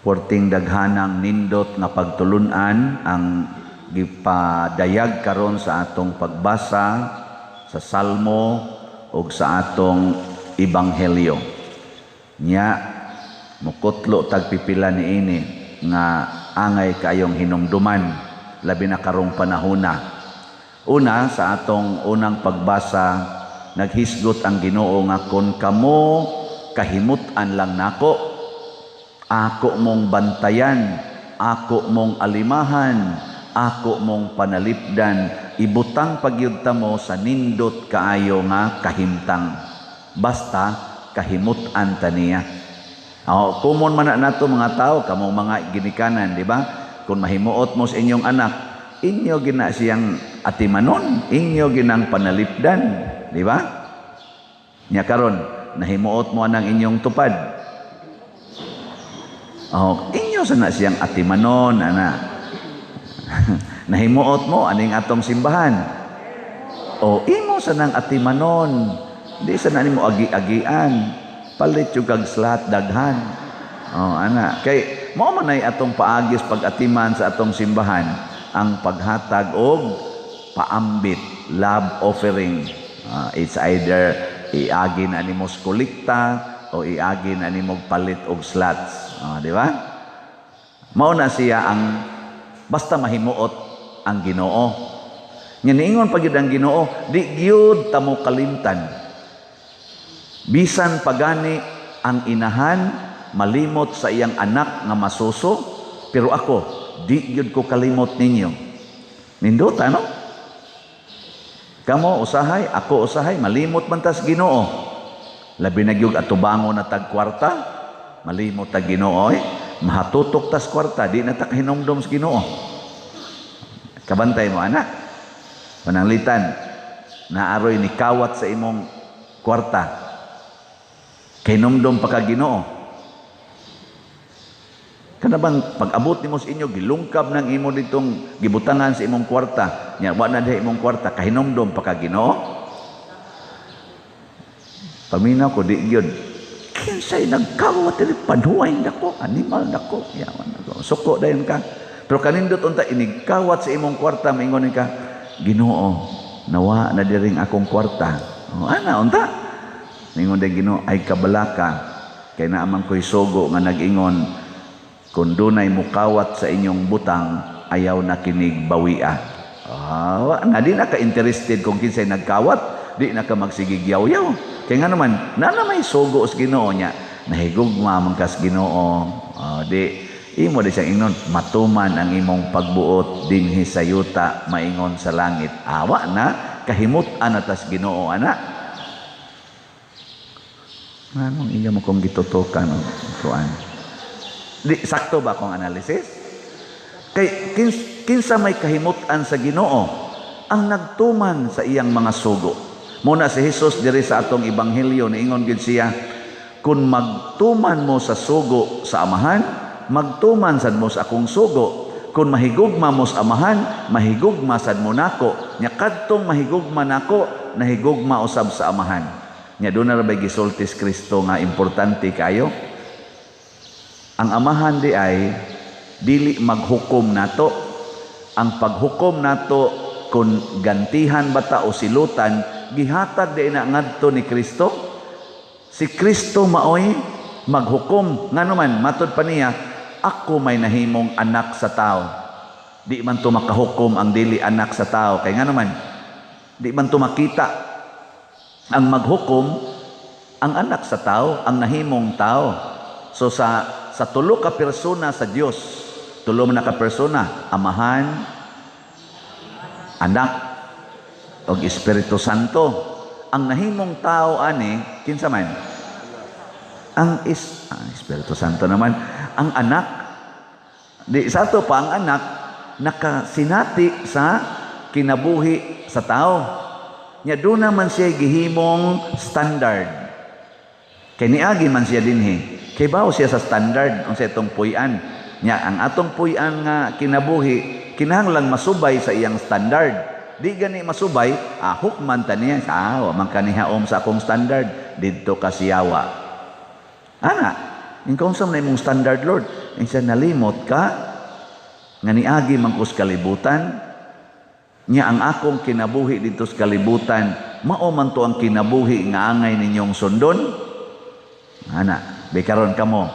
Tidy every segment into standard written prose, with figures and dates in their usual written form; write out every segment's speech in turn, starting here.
Porting daghanang nindot nga pagtulunan ang gipadayag karon sa atong pagbasa sa Salmo ug sa atong Ebanghelyo. Nya mukutlo tag pipila niini nga angay kayong hinumduman, labi na karong panahona. Una, sa atong unang pagbasa, naghisgot ang Ginoo nga kon kamo kahimut-an lang nako, ako mong bantayan, ako mong alimahan, ako mong panalipdan, ibutang pagyud ta mo sa nindot kaayo nga kahimtang. Basta kahimut-an ta niya. Oh, common man na nato mga tao, kamong mga ginikanan, di ba? Kung mahimuot mo sa inyong anak, inyo gina siyang atimanon, inyo ginang panalipdan, di ba? Nya karon, nahimuot mo anang inyong tupad. Oh, inyo sana siyang atimanon, ana. Nahimuot mo aning atong simbahan. O imo sanang atimanon. Di sana nimo agi-agian. Palit yung kag slot daghan. Oh, ana. Kay mao man ay atong paagis pag-atiman sa atong simbahan ang paghatag og paambit, love offering. It's either iagi na nimo sa kolekta o iagi na nimo palit og slots. Oh, di ba? Mao na siya ang basta mahimuot ang Ginoo. Nya niingon pa gyud ang Ginoo, di gyud ta mo kalimtan. Bisan pagani ang inahan malimot sa iyang anak nga masuso, pero ako di gyud ko kalimot ninyo. Nindota, no? Kamo usahay, ako usahay, malimot man tas Ginoo. Labi na gyud atubangon na tag kwarta, malimot tag Ginoo eh. Mahatutok tas kwarta, di na ta kahinumdom sa Ginoo. Kabantay mo, anak. Pananglitan, naaroy ni kawat sa imong kwarta. Kahinumdom pa ka Ginoo. Kana bang pag-abot nimo sa inyo, gilungkab ng imo ditong gibutangan sa imong kwarta. Nya wa na diha imong kwarta, kahinumdom pa ka Ginoo. Paminaw ko, di gyud. Kinsay nagkawat diri, panuway nako, animal nako. Yawan nako. Suko dayon ka. Pero kanindot unta inigkawat sa imong kwarta, maingon ka, "Ginoo, nawa na diring akong kwarta." Oh, ana unta. Ningon day Ginoo, "Ay kabalaka kay naa man ko'y sugo nga nag-ingon kung dunay mukawat sa inyong butang, ayaw na kinig bawia." Ah, na di na ka interested kung kinsay nagkawat, di na ka magsigig yaw-yaw. Kaya nga naman, na may sugo sa Ginoo niya, nahigugma man kas Ginoo, di imo di siyang ingnon, "Matuman ang imong pagbuot dinhi sa yuta maingon sa langit." Awa na kahimut-an na tas Ginoo, ana. Anong iya mo kong gitutukan o kuan? Di sakto ba akong analysis? Kay kinsa may kahimut-an sa Ginoo? Ang nagtuman sa iyang mga sugo. Muna si Jesus diri sa atong ebanghelyo, niingon gid siya, "Kung magtuman mo sa sugo sa Amahan, magtuman sad mo sa akong sugo. Kung mahigugma mo sa Amahan, mahigugma sad mo nako. Nya kadtong mahigugma nako, nahigugma usab sa Amahan." Nya doon na ra gisulti si Kristo nga importante kayo. Ang Amahan di ay dili maghukom nato. Ang paghukom nato kung gantihan ba ta o silutan, gihatag di na ngadto ni Kristo. Si Kristo maoy maghukom. Ngano man, matod pa niya, "Ako may nahimong anak sa tao." Di man to makahukom ang dili anak sa tao. Kay ngano man, di man to makita. Ang maghukom ang anak sa tao, ang nahimong tao. So sa tulo ka persona sa Dios, tulo man na ka persona, Amahan, Anak, ug Espiritu Santo. Ang nahimong tao ani kinsa man? Ang Espiritu Santo naman, ang Anak. Di sa ato pa ang Anak nakasinati sa kinabuhi sa tao. Nya doon naman siya gihimong standard. Kay niagi man siya dinhi. Kay bawo siya sa standard unsa itong puy-an. Nya ang atong puy-an nga kinabuhi kinahanglan masubay sa iyang standard. Di gani masubay, hukman ta niya. "Ah, wa man kanihaom sa akong standard, didto ka siyawa." Ana, ikaw unsa man imong standard, Lord? Insa, nalimot ka nga niagi man ko sa kalibutan? Nya ang akong kinabuhi dito sa kalibutan, mao man to ang kinabuhi nga angay ninyong sundon? Ana, bikaron kamo,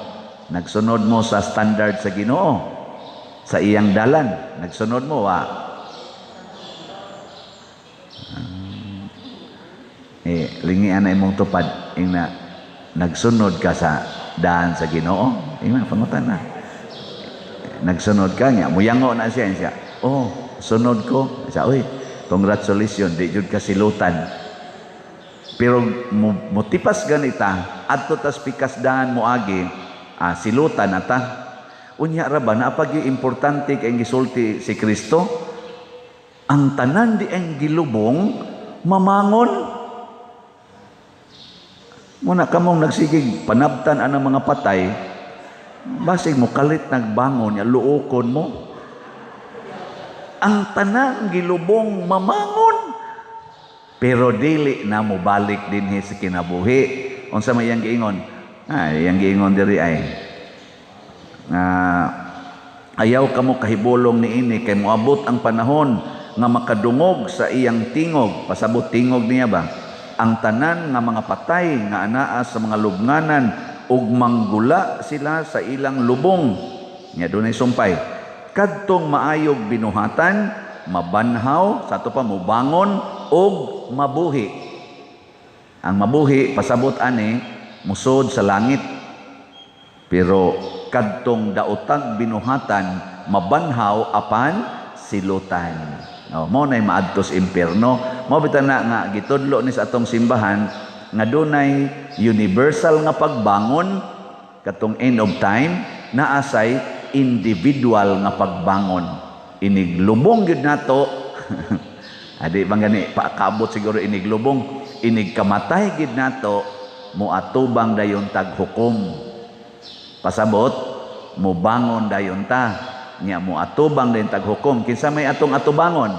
nagsunod mo sa standard sa Ginoo, sa iyang dalan, nagsunod mo wa? Eh, lingian na imong tupad, ingna, nagsunod ka sa daan sa Ginoo? Ingna, pangutan na. Nagsunod ka niya, muyango na siya, siya. "Oh, sunod ko." Siya, "Uy, congratulations, di jud ka silutan." Pero mutipas ganita, adto tas pikas daan mo agi, silutan na ta. Unya ra ba, naapagi importante kay gisulti si Kristo, ang tanan di ang gilubong, mamangon. Muna kamong nagsigig panabtan ang mga patay, basig mo kalit nagbangon, ya luokon mo. Ang tanan gilubong mamangon. Pero dili na mo balik dinhi sa kinabuhi. Unsa may iyang giingon? Ay, iyang giingon diri ay nga ayaw kamo kahibulong niini kay moabot ang panahon nga makadungog sa iyang tingog, pasabot tingog niya ba, ang tanan nga mga patay nga anaa sa mga lubnganan ug manggula sila sa ilang lubong. Nya dunay sumpay, kadtong maayog binuhatan mabanhaw sa ato pa, mobangon og mabuhi. Ang mabuhi, pasabot ani, musod sa langit. Pero kadtong daotag binuhatan mabanhaw apan silutan. No, mao nay maadto sa impierno. Mao bitaw na nga gitudlo ni sa atong simbahan nga dunay universal nga pagbangon katong end of time, naasay individual nga pagbangon. Iniglubong gyud nato. Adi bang gani paakabot siguro iniglubong, inig kamatay gid nato, moatubang dayon tag hukom. Pasabot, mobangon dayon ta. Nya moatubang dayon tag hukom. Kinsa may atong atubangon?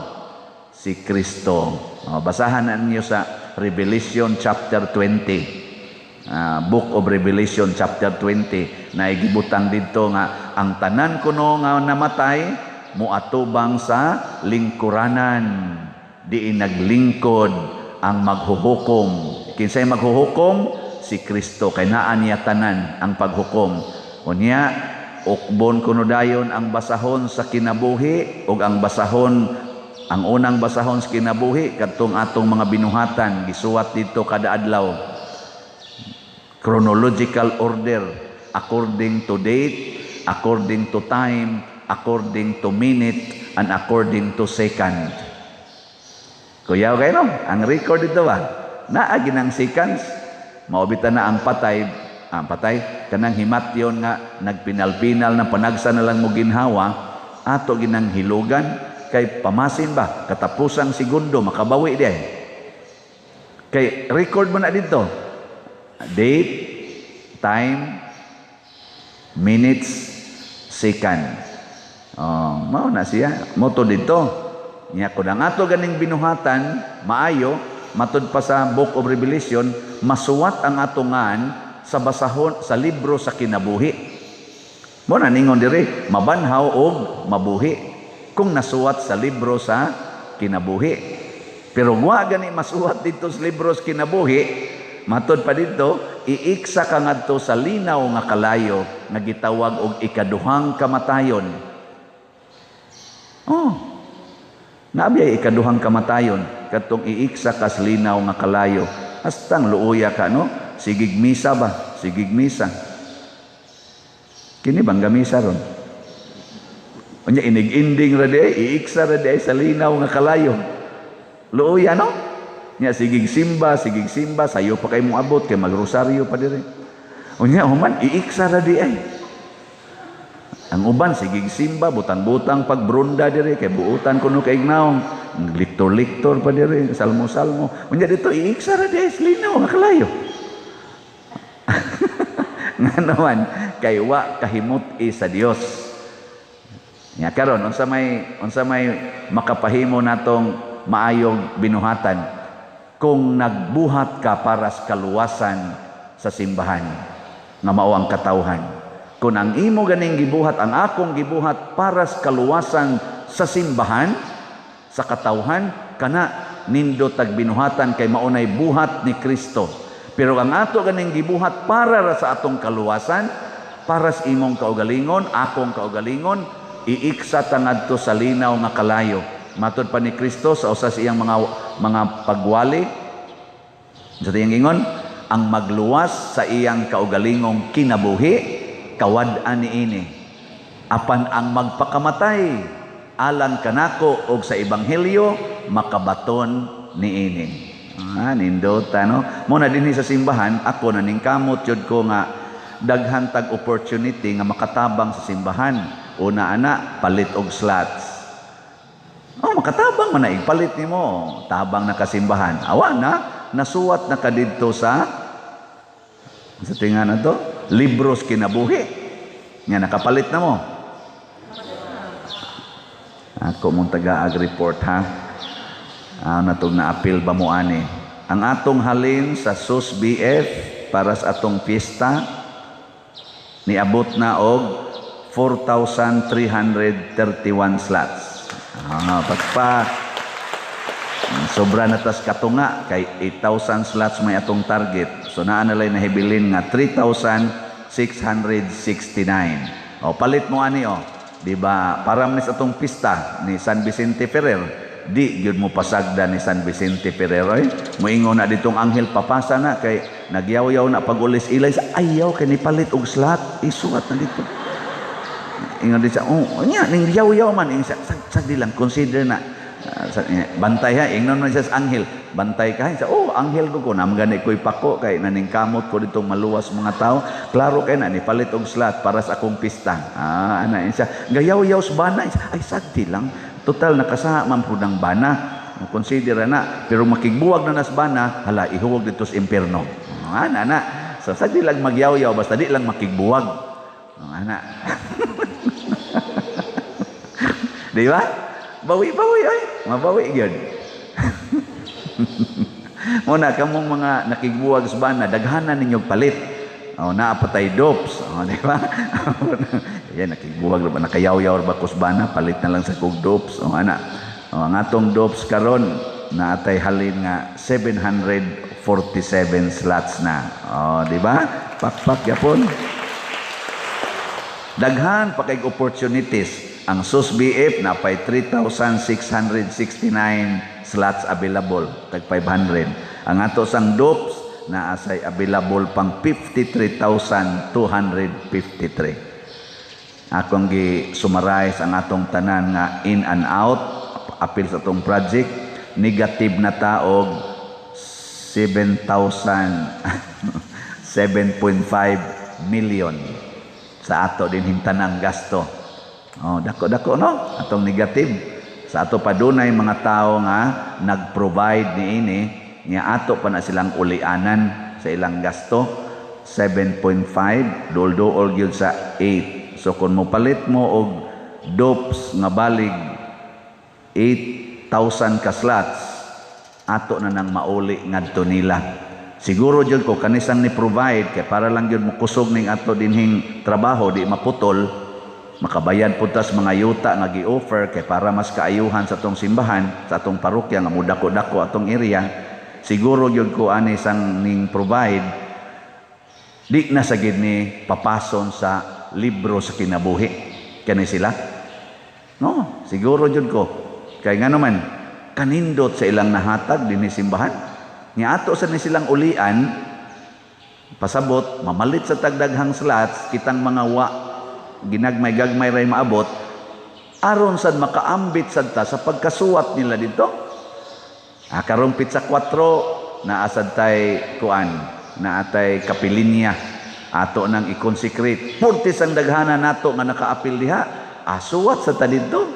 Si Kristo. O, basahan na ninyo sa Revelation chapter 20. Book of Revelation chapter 20 na igibutang didto nga ang tanan kuno nga namatay moatubang sa lingkuranan, diin naglingkod ang maghuhukom. Kinsay maghuhukom? Si Kristo, kay naa niya tanan ang paghukom. Unya ukbon kuno dayon ang basahon sa kinabuhi, ug ang basahon, ang unang basahon sa kinabuhi kadtong atong mga binuhatan gisuwat dito kada adlaw, chronological order, according to date, according to time, according to minute, and according to second. Kuyaw kayo, no? Ang record dito ba? Naa ginang seconds. Maubita na ang patay, kanang himatyon nga nagpinal-pinal na panagsa na lang mo ginhawa, ato ginang hilugan, kay pamasin ba, katapusang segundo, makabawi di ay. Kay record mo na dito. Date, time, minutes, second. Oh, mao na siya. Moto dito. Nya kun ang ato ganing binuhatan maayo, matud pa sa Book of Revelation, masuwat ang atungan sa basahon sa libro sa kinabuhi. Mo na ningon diri, mabanhaw og mabuhi kung nasuwat sa libro sa kinabuhi. Pero wa gani masuwat dito sa libro sa kinabuhi, matod pa dito, iiksa ka ngadto sa linaw nga kalayo nga gitawag og ikaduhang kamatayon. Oh. Naabiyay ikaduhang kamatayon kadtong iiksa ka sa linaw nga kalayo. Hastang luoya ka, no? Sigig misa ba? Sigig misa. Kini bang gamisa ron? Unya inig-ending ra di ay, iiksa ra di ay sa linaw nga kalayo. Luoya, no? Nya sigig simba, sayo pa kay mo abot kay magrosaryo pa dire. Unya human iiksa ra di ay. Ang uban sigig simba, butang-butang pagbrunda dire kay buutan kuno kay ignaong. Liktor-liktor pa dire, salmo-salmo. Unya dito iiksa ra di ay sa linaw nga kalayo. Nga naman kay wa kahimut-i sa Dios. Nya karon unsa may makapahimo natong maayong binuhatan? Kung nagbuhat ka para sa kaluwasan sa simbahan nga mao ang katawhan. Kung ang imo ganing gibuhat, ang akong gibuhat para sa kaluwasan sa simbahan, sa katawhan, kana nindot tag binuhatan kay maunay buhat ni Kristo. Pero ang ato ganing gibuhat para ra sa atong kaluwasan, para sa imong kaugalingon, akong kaugalingon, iiksa ta ngadto sa linaw nga kalayo. Matod pa ni Kristo sa usa sa iyang mga pagwali, sa iyang ingon, ang magluwas sa iyang kaugalingong kinabuhi, kawad-an niini. Apan ang magpakamatay alang kanako og sa ebanghelyo, makabaton niini. Ah, nindota, no? Mo na dinhi sa simbahan, ako naningkamot jud ko nga daghan tag opportunity nga makatabang sa simbahan. Una ana, palit og slots. Oh, makatabang man na igpalit nimo, tabang na kasimbahan. Awa na, nasuwat na ka didto sa tinga na to, libros kinabuhi. Nga nakapalit na mo. Ako mong taga report ha. Ah, natog na apil ba mo ani? Ang atong halin sa SUS BF para sa atong piyesta niabot na og 4,331 slots. Ah, pagpa sobra na tas katunga kay 8,000 slots may atong target. So naa na lay nahibilin nga 3,669. O palit mo ani o. Di ba? Para man sa atong pista ni San Vicente Ferrer, di gyud mo pasagda ni San Vicente Ferrer oy. Moingon na ditong anghel, papasa na kay nagyaw-yaw na pag-ulis ilay sa ayaw kay nipalit og slot, isuwat na dito. Ingon din siya, oh, nya ning yaw-yaw man ing sa, sa, di lang consider na. Ah, sa, bantay ha, ingnon man siya sa anghel, bantay ka siya, oh, anghel ko ko, nam gani ko'y pako kay naningkamot ko ditong maluwas mga tao. Klaro kay na nipalit og slot para sa akong pista. Ah, ana siya, gayaw-yaw sa bana, ay sagdi lang. Total nakasaha man pud ang bana. Consider na, pero makigbuwag na nas bana, hala ihuwag dito sa impierno. Ah, ana na. So sagdi lang magyaw-yaw basta di lang makigbuwag. Ah, ana. Di ba? Bawi-bawi ay, mabawi gyud. Muna kamong mga nakigbuwag sa bana, daghanan ninyo palit. Oh, naa pa tay dops. Oh, di ba? Yan, nakigbuwag ba, nakayaw-yaw ba kus bana, palit na lang sa kog dops. Oh, ana. Oh, ang atong dops karon naatay halin nga 747 slots na. Oh, di ba? Pakpak yapon. Daghan pa kay opportunities. Ang SUS BF na pay 3,669 slots available, tag 500. Ang ato sang DOPS na asay available pang 53,253. Akong gi summarize ang atong tanan nga in and out apil sa atong project, negative na ta og 7,000 7.5 million sa ato din hintanang gasto. Oh, dako-dako no atong negative. Sa ato pa dunay mga tao nga nag-provide niini nga ato pa na silang ulianan sa ilang gasto, 7.5 dol-dool gyud sa 8. So kung mopalit mo og dopes nga balig 8,000 ka slots, ato na nang mauli ngadto nila. Siguro jud ko kanisang ni provide kay para lang gyud mokusog ning ato dinhing trabaho, di maputol, makabayad pud tas mga yuta nga gi-offer kay para mas kaayuhan sa atong simbahan, sa atong parokya nga mudako-dako atong area. Siguro gyud ko ani sang ning provide di na sa gid ni papason sa libro sa kinabuhi kani sila. No, siguro jud ko kay ngano man kanindot sa ilang nahatag dinhi simbahan. Nga ato sa ni silang ulian, pasabot mamalit sa tagdaghang slots, kitang mga wa ginagmay-gagmay ray maabot aron sad makaambit sad ta sa pagkasuwat nila dito. Ah, karong pitsa 4 naa sad tay kuan, naatay kapilinya ato nang i-consecrate. Purtis ang daghana nato nga nakaapil diha, asuwat sa ta didto.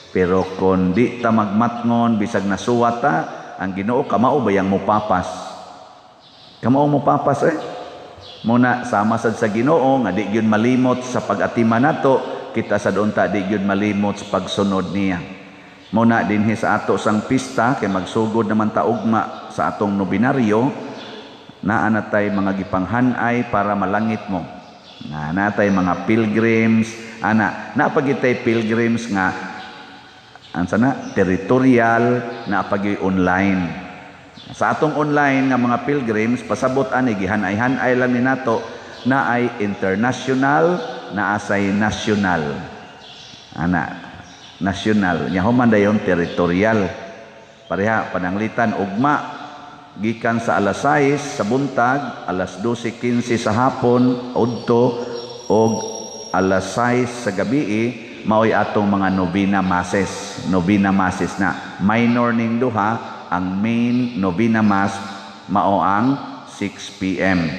Pero kon di ta magmatngon bisag nasuwat ta, ang Ginoo kamao bayang mopapas. Kamao mopapas eh. Muna sama sad sa Ginoo nga di gyud malimot sa pag-atiman nato, kita sad unta di gyud malimot sa pagsunod niya. Muna dinhi sa ato sang pista kay magsugod naman ta ugma sa atong nobinaryo, naa na tay mga gipanghanay para malangit mo. Na natay mga pilgrims ana, napagitay pilgrims nga ansa na territorial, napagi online. Sa atong online nga mga pilgrims, pasabot ani, gihanay-hanay lang ni nato na ay international, na asay national ana, national nya human dayon territorial. Pareha pananglitan ugma gikan sa alas 6 sa buntag, alas 12:15 sa hapon udto, og alas 6 sa gabi, maoy atong mga novena masses. Novena masses na minor ning duha. Ang main novena mass mao ang 6 PM.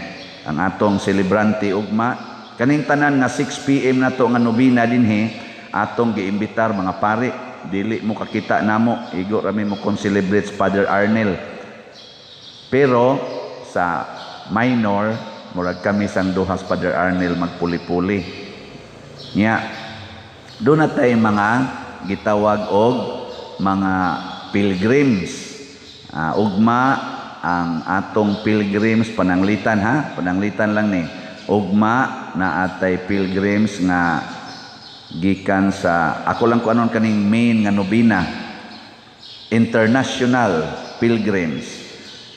Ang atong celebrante ugma, kaning tanan nga 6 PM nato nga novena dinhi, atong giimbitar mga pari. Dili mo kakita namo, igo rami mo kon celebrate Father Arnel, pero sa minor murag kami sang duhas Father Arnel magpuli-puli. Nya doon na tay mga gitawag og mga pilgrims. Ugma ang atong pilgrims, pananglitan ha, pananglitan lang ni ugma na atay pilgrims nga gikan sa, ako lang ko anon kaning main nga nobina, international pilgrims,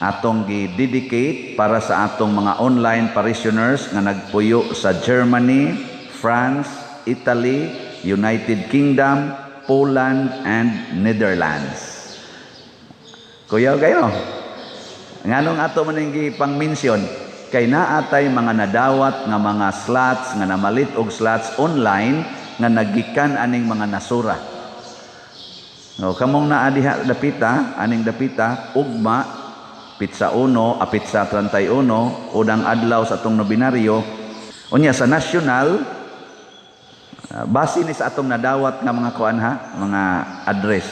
atong gi-dedicate para sa atong mga online parishioners nga nagpuyo sa Germany, France, Italy, United Kingdom, Poland, and Netherlands. Kuya kayo. Nganong ato man ning gipang-mention, kay naatay mga nadawat nga mga slots, nga namalit og slots online nga nagikan aning mga nasura. No, kamong naa diha dapita, aning dapita, ugma petsa 1, a petsa 31, unang adlaw sa atong nobinaryo. Unya sa national, base ni sa atong nadawat nga mga kuan ha, mga address.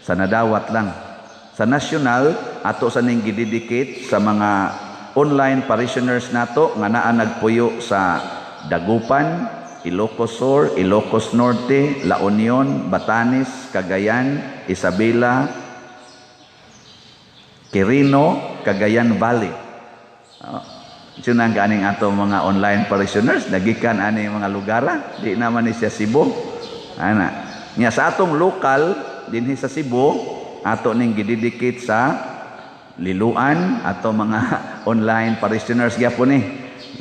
Sa nadawat lang. Sa national, ato sa ning gidedicate sa mga online parishioners nato nga naa nagpuyo sa Dagupan, Ilocos Sur, Ilocos Norte, La Union, Batanes, Cagayan, Isabela, Quirino, Cagayan Valley. Oh, ang ganing ato mga online parishioners nagikan ani mga lugar, di naman ni siya Cebu. Ana. Nya sa atong lokal dinhi sa Cebu, ato ning gidedicate sa Liloan, ato mga online parishioners gyapon ni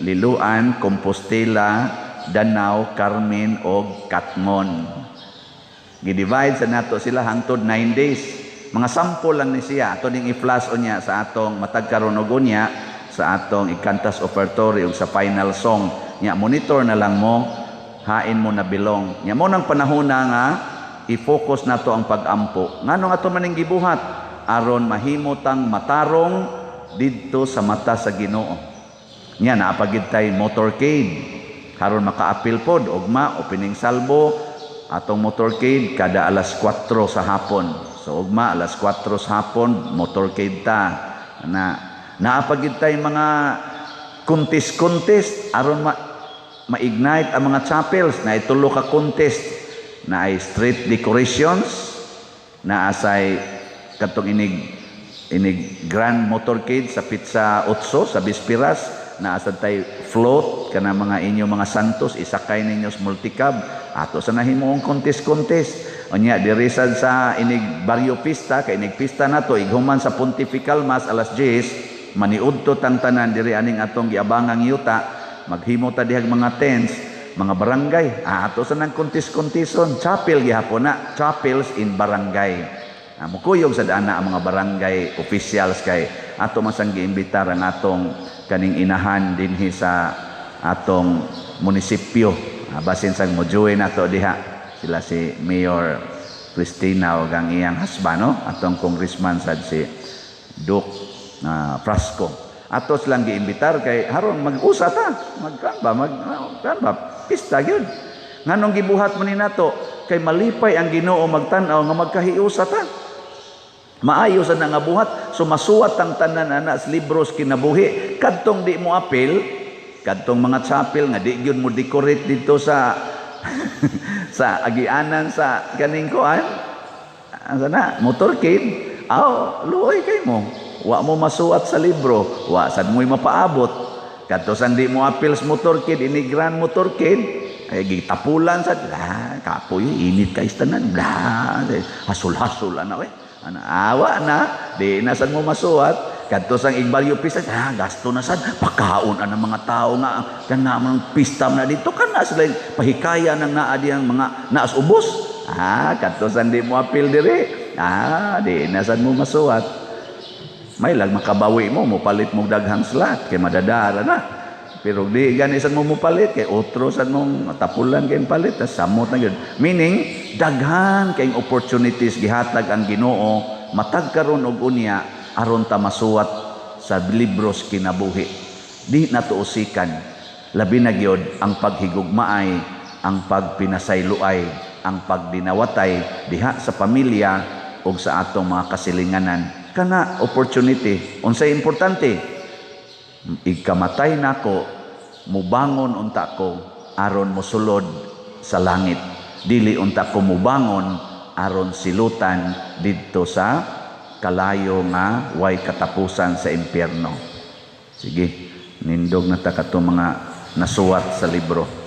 Liloan, Compostela, Danao, Carmen og Katmon. Gidivide sa nato sila hangtod 9 days. Mga sample lang ni siya. Ato ning i-flash unya sa atong matag karon og unya sa atong ikantas offertory ug sa final song. Nya monitor na lang mo hain mo na belong. Nya mo nang panahon na nga i-focus nato ang pag-ampo. Nganong ato maning gibuhat? Aron mahimo tang matarong didto sa mata sa Ginoo. Nya naapagid tay motorcade karon makaapil pod ugma opening salvo atong motorcade kada alas 4 sa hapon. So ugma alas 4 sa hapon motorcade ta. Na naapagid tay mga contest-contest aron ma-ignite ang mga chapels na itulo ka contest na ay street decorations, na asay katong inig inig grand motorcade sa petsa 8 sa Bispiras, na asad tay float kana mga inyo mga santos isakay ninyo sa multicab. Ato sa nahimuong contest-contest. Unya diri sad sa inig baryo pista, kay inig pista nato ighuman sa Pontifical Mass alas 10, maniudto tang tanan diri aning atong giabangang yuta, maghimo ta dihag mga tents, mga barangay. Ato sa nang contest-conteston, chapel gihapon na, chapels in barangay. Mukuyog sa dana ang mga barangay officials kay ato masang giimbitar ang atong kaning inahan dinhi sa atong munisipyo. Basin sang mo-join ato diha sila si Mayor Cristina ug ang iyang husband, no? Atong congressman sad si Duke Frasco. Ato silang giimbitar kay haron mag-usa ta, magkan ba, mag kan ba, pista gyud. Nganong gibuhat man ni nato? Kay malipay ang Ginoo magtan-aw nga magkahiusa ta. Maayo sa nga buhat, sumasuwat ang tanan ana sa libros kinabuhi. Kadtong di mo apil, kadtong mga chapel nga di gyud mo decorate dito sa sa agianan sa kaning kuan, asa na motorcade, aw luoy kay mo. Wa mo masuwat sa libro, wa sad mo'y mapaabot. Kadto sang di mo apil sa motorcade, ini grand motorcade, ay gitapulan sa la kapoy, init kay tanan, bla, hasol-hasol ana we. Ana awa na, di na sad mo masuwat. Kadto sang igbalyo pista, ah, gasto na sad, pakaon ang mga tao nga kana man pista na dito, kana sila pahikaya nang naa diyang mga naas ubos. Ah, kadto sang di mo apil diri, ah, di na sad mo masuwat. May lag makabawi mo, mopalit mo daghang slot kay madadara na. Pero di gani sad mo mopalit kay otro sad mong tapulan kay palit, tas samot na gyud. Meaning daghan kay opportunities gihatag ang Ginoo matag karon og unya aron ta masuwat sa libros kinabuhi. Di na usikan. Labi na gyud ang paghigugmaay, ang pagpinasayloay, ang pagdinawatay diha sa pamilya ug sa atong mga kasilinganan. Kana opportunity, unsay importante? Igkamatay nako, mubangon unta ko aron mosulod sa langit. Dili unta ko mubangon aron silutan didto sa kalayo nga way katapusan sa impyerno. Sige, nindog na ta kato mga nasuwat sa libro.